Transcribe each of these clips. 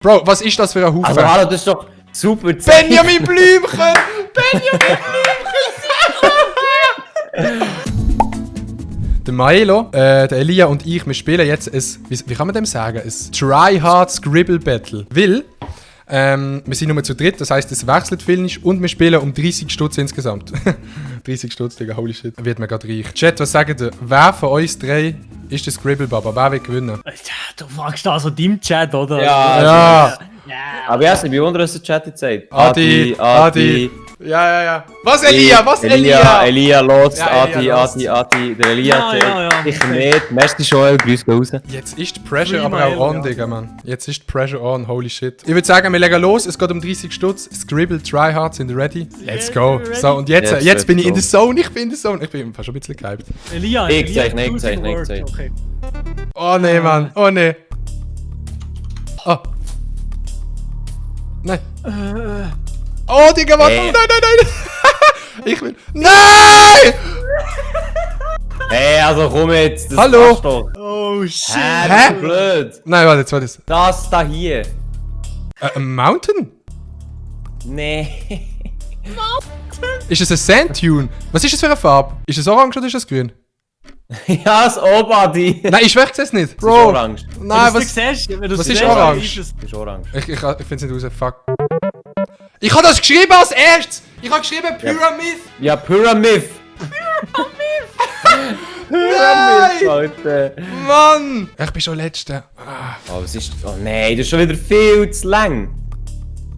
Bro, was ist das für ein Haufen? Also hallo, das ist doch super. Benjamin Blümchen! Der Maelo, der Elia und ich, wir spielen jetzt ein, wie kann man dem sagen, ein Try-Hard Scribble Battle. Weil, wir sind nur zu dritt, das heisst, es wechselt viel nicht und wir spielen um 30 Stutz insgesamt. 30 Stutz, Digga, holy shit. Wird mir gerade reich. Chat, was sagt ihr? Wer von uns drei ist der Scribble Baba? Wer will gewinnen? Ja, du fragst da so deinem Chat, oder? Ja. Aber ja, ich bin wundern, was der Chat jetzt sagt. Adi. Ja. Was, Elia? Was, Elia? Elia, los. Ja, Elia, Adi. Der Elia Ja. ich nicht. Merci, Joel. Grüß raus. Jetzt ist die Pressure Free aber Mail, auch on, ja. Digga, man. Jetzt ist die Pressure on, holy shit. Ich würde sagen, wir legen los. Es geht um 30 Stutz. Scribble, Tryhard sind ready. Let's go. ready. So, und jetzt Yes, bin ich in let's der Zone. Ich bin in der Zone. Ich bin fast schon ein bisschen gehypt. Elia, Ich zeichne. Okay. Oh ne, Mann. Oh ne. Oh. Nein. Oh, Digga, was? Hey. Nein. Ich will. Nein! Hey, also komm jetzt. Das Hallo? passt doch. Oh shit. Hä? Das ist blöd. Nein, warte, jetzt war das. Das da hier. Ein Mountain? Nee. Ist es ein Sandtune? Was ist das für eine Farbe? Ist es orange oder ist es grün? Ja, das Obadi. Nein, ich schwöre es nicht. Das ist Bro. orange. Nein, Wenn was? du was siehst, ist orange? ist es- Das ist orange. Ich finde es nicht raus. Fuck. Ich habe das geschrieben als erstes! Ich habe geschrieben Pyramid! Ja, Pyramid. Nein! Alter. Mann! Ich bin schon Letzter. Ah. Oh, was ist... Oh nein, das ist schon wieder viel zu lang.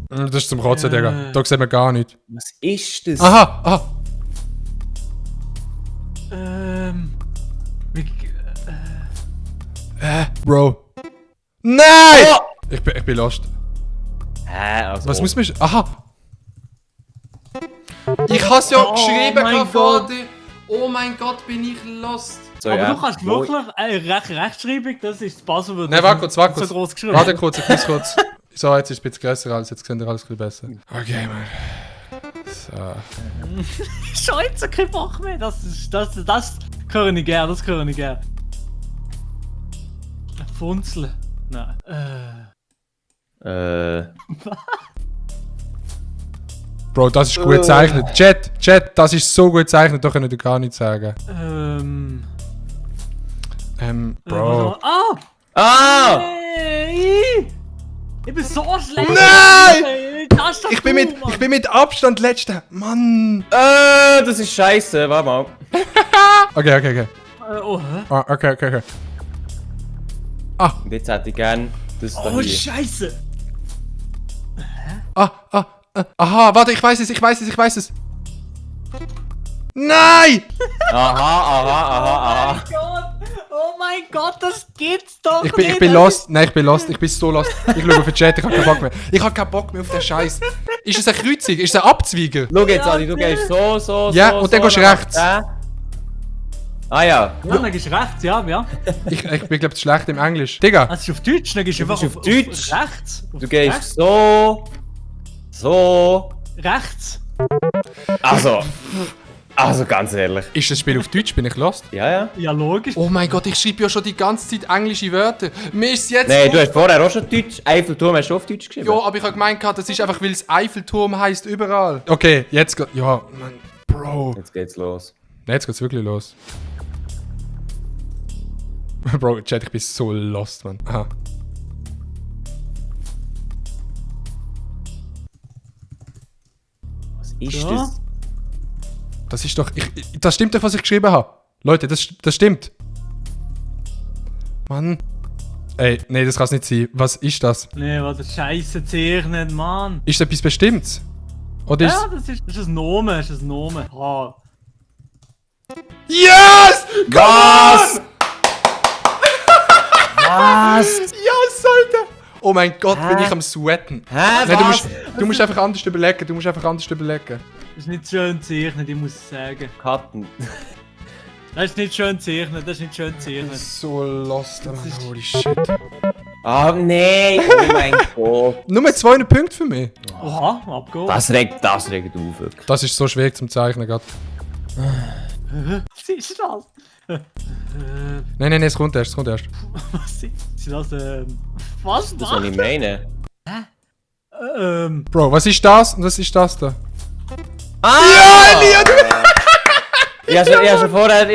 Das ist zum Kotzen, Digga. Da sieht man gar nichts. Was ist das? Aha! wie- Bro. Nein! Oh! Ich bin lost. Hä? Also... Was muss man... Aha! Ich habe es ja Oh geschrieben, mein Vater. Oh mein Gott, bin ich lost. So, Aber ja. du kannst wirklich Rechtschreibung, das ist das Passwort. Nein, warte kurz. So groß geschrieben. Warte kurz, ich muss kurz. So, jetzt ist es ein bisschen grösser alles, jetzt könnt ihr alles ein bisschen besser. Okay, Mann. So. Scheiße, kein Bock mehr. Das höre ich gern, Funzeln. Nein. Bro, das ist gut gezeichnet. Chat, das ist so gut gezeichnet, da könnt ihr gar nichts sagen. Bro. Ah! Hey! Ich bin so schlecht! Nein! Das ist doch Ich bin mit Abstand Letzter. Mann. Das ist scheiße. Warte mal. Okay. Oh, hä? Ah, okay. Und jetzt hätte ich gern das da Oh, hier. Scheiße! Aha, warte, ich weiß es. Nein! Aha. Oh mein Gott, das gibt's doch Ich nicht! bin lost. Nein, ich bin lost. Ich bin so lost. Ich schaue auf den Chat, ich habe keinen Bock mehr. Ich habe keinen Bock mehr auf den Scheiß. Ist es eine Kreuzung? Ist es ein Abzweiger? Schau jetzt, Ja, Adi, du gehst so. Ja, und dann gehst du nach rechts. da. Ah ja. Ja, dann gehst du rechts, ja. Ich bin, glaube ich, schlecht im Englisch. Digga. Das ist auf Deutsch, dann gehst du einfach bist auf Deutsch. rechts. Du gehst so. Rechts. Also ganz ehrlich. Ist das Spiel auf Deutsch? Bin ich lost? Ja. Ja, logisch. Oh mein Gott, ich schreibe ja schon die ganze Zeit englische Wörter. Mir ist jetzt... Nein, du hast vorher auch schon Deutsch. Eiffelturm hast du auf Deutsch geschrieben. Ja, aber ich habe gemeint, das ist einfach, weil es Eiffelturm heisst überall. Okay, jetzt geht... Ja, Mann. Bro. Jetzt geht's los. Nein, jetzt geht's wirklich los. Bro, Chat, ich bin so lost, Mann. Aha. Was ist Ja. das? Das ist doch... das stimmt doch, was ich geschrieben habe. Leute, das stimmt. Mann. Ey, nee, das kann es nicht sein. Was ist das? Nee, was das Scheiße zeichnen, Mann. Ist das etwas Bestimmtes? Oder ist... Ja, das ist ein Nomen, Ah. Yes! Was? Was? Yes, Alter! Oh mein Gott, bin ich am Sweaten. Hä? Nein, Was? du musst einfach anders überlegen. Das ist nicht schön zeichnen, ich muss sagen. Karten. Das ist nicht schön zeichnen, So lost, Mann. Holy shit. Ah, nee. Oh mein Gott. Nur 200 Punkte für mich. Oha, abgehen. Das regt auf, wirklich. Das ist so schwierig zum Zeichnen gerade. Was ist das? Nein, es kommt erst. Was ist das? Was? Das soll ich meinen. Bro, was ist das und was ist das da? Ja, Elia! Ich hab schon vorher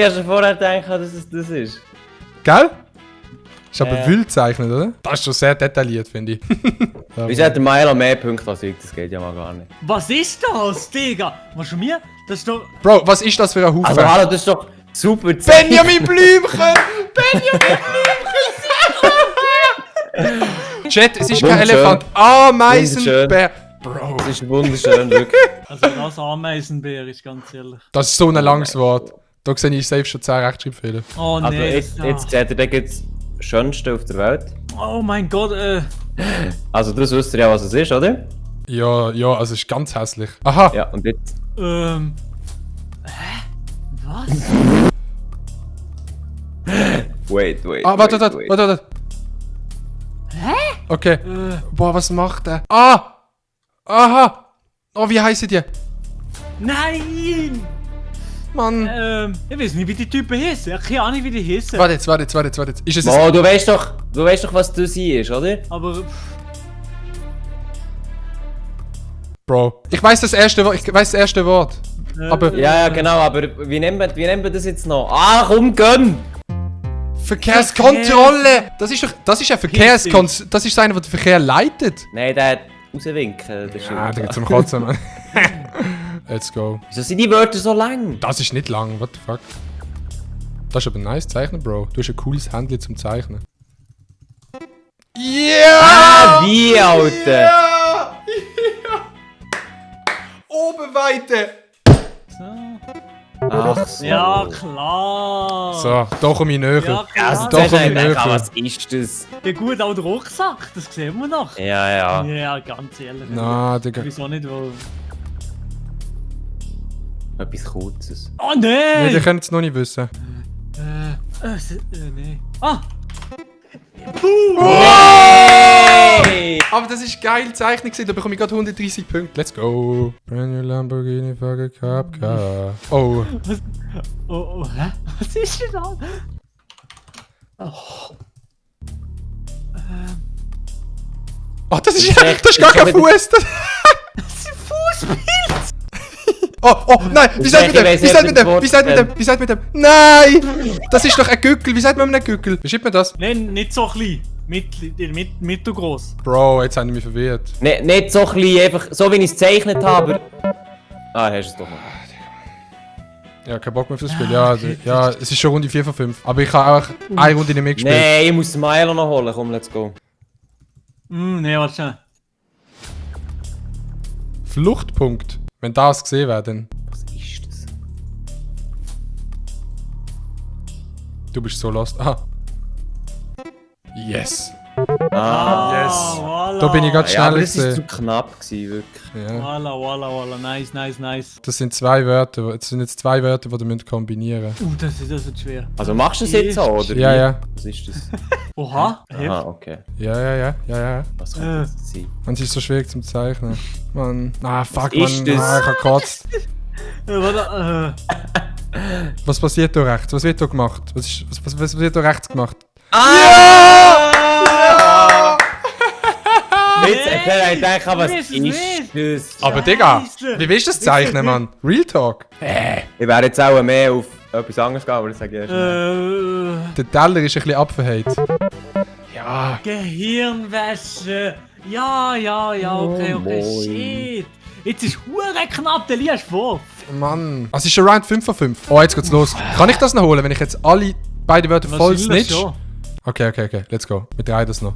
gedacht, dass es das ist. Gell? Ist aber wild gezeichnet, oder? Das ist schon sehr detailliert, finde ich. Wieso hat der Milo mehr Punkte als ich? Das geht ja mal gar nicht. Was ist das, Digga? Was schon mir? Das ist doch... Bro, was ist das für ein Haufen? Also hallo, das ist doch super Benjamin Blümchen! Chat, es ist kein Wunderschön. Elefant. Ameisenbär. Bro. Das ist wunderschön, wirklich. Also das Ameisenbär ist ganz ehrlich. Das ist so ein langes Wort. Da sehe ich safe schon 10 Rechtschreibfehler. Oh Also nee. jetzt seht ihr das Schönste auf der Welt. Oh mein Gott, Also das wisst ihr ja, was es ist, oder? Ja, also es ist ganz hässlich. Aha. Ja, und jetzt... Was? Wait. Ah, warte. Hä? Okay. Boah, was macht der? Ah! Aha! Oh, wie heißen die? Nein! Mann. Ich weiß nicht, wie die Typen heißen. Ich habe keine Ahnung, wie die heißen. Warte jetzt. Ist es Oh, du weißt doch, was das hier ist, oder? Aber... Bro. Ich weiß das erste Wort. Aber Ja, genau, aber wie nennen wir das jetzt noch? Ah, komm, gönn! Verkehrskontrolle! Das ist ein Verkehrskontrolle. Das ist einer, der den Verkehr leitet. Nein, der hat rauswinken. Das Ah, der geht zum Kotzen, Mann. Let's go. Wieso sind die Wörter so lang? Das ist nicht lang, what the fuck. Das ist aber nice zeichnen, Bro. Du hast ein cooles Handy zum Zeichnen. Yeah! Ah, wie, Alter? Ja! Oberweite! Ach so. Ja, klar. So, da komme ich näher. Ja, Also, klar. doch, zuerst habe ich komm ich gedacht, näher. was ist das? Ja gut, auch der Rucksack, das sehen wir noch. Ja. Ja, ganz ehrlich. Na, Digga. Wieso nicht, wo... Etwas Kurzes. Oh Nee, nein! die können es noch nicht wissen. Nee. Ah! Hey! Aber das ist geil Zeichnung gewesen, da bekomme ich gerade 130 Punkte. Let's go. Brand new Lamborghini fucking Cup Car. Oh. Oh, hä? Was ist denn da? Oh, das ist gar kein Fuß. Das ist ein Fußbild! Oh, nein, wie sagt man Ich dem? weiss nicht, Wie sagt man dem? Nein! Das ist doch ein Gückel, wie sagt man einem Gückel? Wie schreibt man das? Nein, nicht so klein. Mittelgroß. Bro, jetzt habe ich mich verwirrt. Nicht so klein, einfach so wie ich es gezeichnet habe. Ah, hast du es doch noch. Ja, kein Bock mehr auf das Spiel. Ja, es ist schon Runde 4 von 5. Aber ich habe auch eine Runde nicht mitgespielt. Nee, ich muss den Milo noch holen. Komm, let's go. Nee, warte schon. Fluchtpunkt. Wenn das gesehen wäre, dann. Was ist das? Du bist so lost. Aha. Yes. Ah, Voilà. Da bin ich gerade ja, aber schnell das war zu gesehen. knapp, gewesen, wirklich. Ja. Voilà. Nice. Das sind zwei Wörter. Das sind jetzt zwei Wörter, die du kombinieren müsst. Das wird schwer. Also machst du es jetzt so, oder? Ja, wie? ja. Was ist das? Oha. Aha, okay. Ja. Was könnte das sein? Und es ist so schwierig zum Zeichnen. Mann. Ah, fuck, Was ist Mann. das? Ah, ich hab gekotzt. Warte, Was passiert da rechts? Was wird da gemacht? Was wird da rechts gemacht? Ah! Jetzt Nee, habe ich gedacht, was ich ist weiß es nicht. das? Aber Digga, Scheisse. wie willst du das zeichnen, Mann? Real Talk. Ich wäre jetzt auch mehr auf etwas anderes gegangen, aber das sage ich erst. Der Teller ist ein bisschen abverheilt. Ja. Gehirnwäsche. Ja, okay, moin. shit. Jetzt ist hure knapp, der liest vor. Mann. Also es ist schon Round 5 von 5. Oh, jetzt geht's los. Kann ich das noch holen, wenn ich jetzt alle beide Wörter voll Wahrscheinlich snitch? schon. Okay. Let's go. Wir drehen das noch.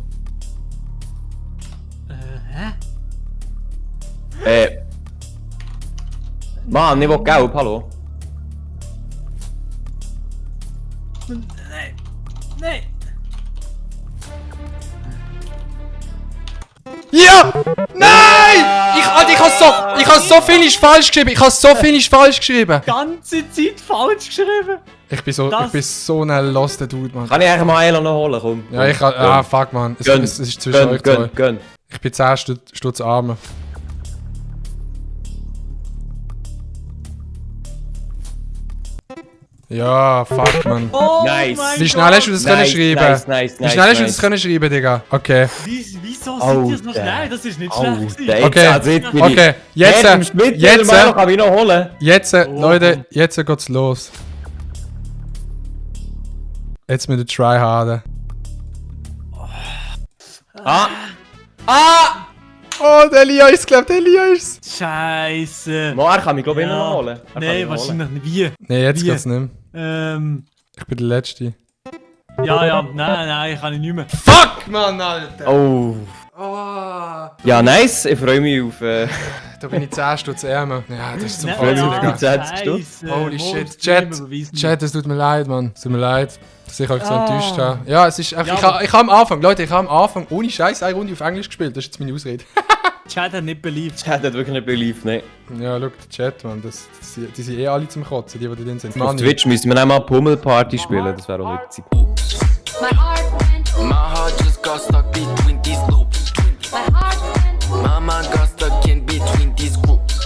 Mann, ich will gelb, hallo. Nee. Ja! Nein! Ich habe so viel falsch geschrieben. Ganze Zeit falsch geschrieben. Ich bin so ein loster Dude, Mann. Kann ich eigentlich mal Milo noch holen, komm. Ja, ich kann. Ah, fuck, Mann. Es ist zwischen euch zwei. Gönn. Ich bin 10 Stutz armer. Ja, fuck, man. Oh Nice. mein Wie schnell hast du das können schreiben? Nice. Wie schnell hast du das können schreiben, Digga? Okay. Wieso Oh, sind die so schnell? Das ist nicht schlecht. gewesen. Okay. Okay, jetzt, Kann ich noch holen. jetzt, Oh. Leute, jetzt geht's los. Jetzt mit der Tryharden. Oh, der Elia ist, glaub der Elia ist. Scheiße. Mo, er kann mich glaube ich immer noch holen. Er kann mich Nein, noch holen. wahrscheinlich nicht. Wie? Nee, jetzt Wie? geht's nicht mehr. Ich bin der Letzte. Ja, nein, kann ich nicht mehr. Fuck, Mann, Alter! Oh. Oh, Ja, nice. Ich freue mich auf... da bin ich 10 Stutz ärmer. Ja, das ist zum Nein, Kotzen, ja. Digga. 10 Stutz. Scheisse. Holy Morgens shit. Stream Chat, überweisen. Chat, es tut mir leid, Mann. Es tut mir leid, dass ich euch so Ah. enttäuscht habe. Ja, es ist... Ich habe am Anfang, Leute, ich habe am Anfang ohne Scheiß eine Runde auf Englisch gespielt. Das ist jetzt meine Ausrede. Chat hat nicht beliebt. Chat hat wirklich nicht beliebt, ne. Ja, schau, der Chat, Mann. Die sind eh alle zum Kotzen, die drin sind. Auf Twitch müssen wir einmal Pummelparty spielen, das wäre auch witzig.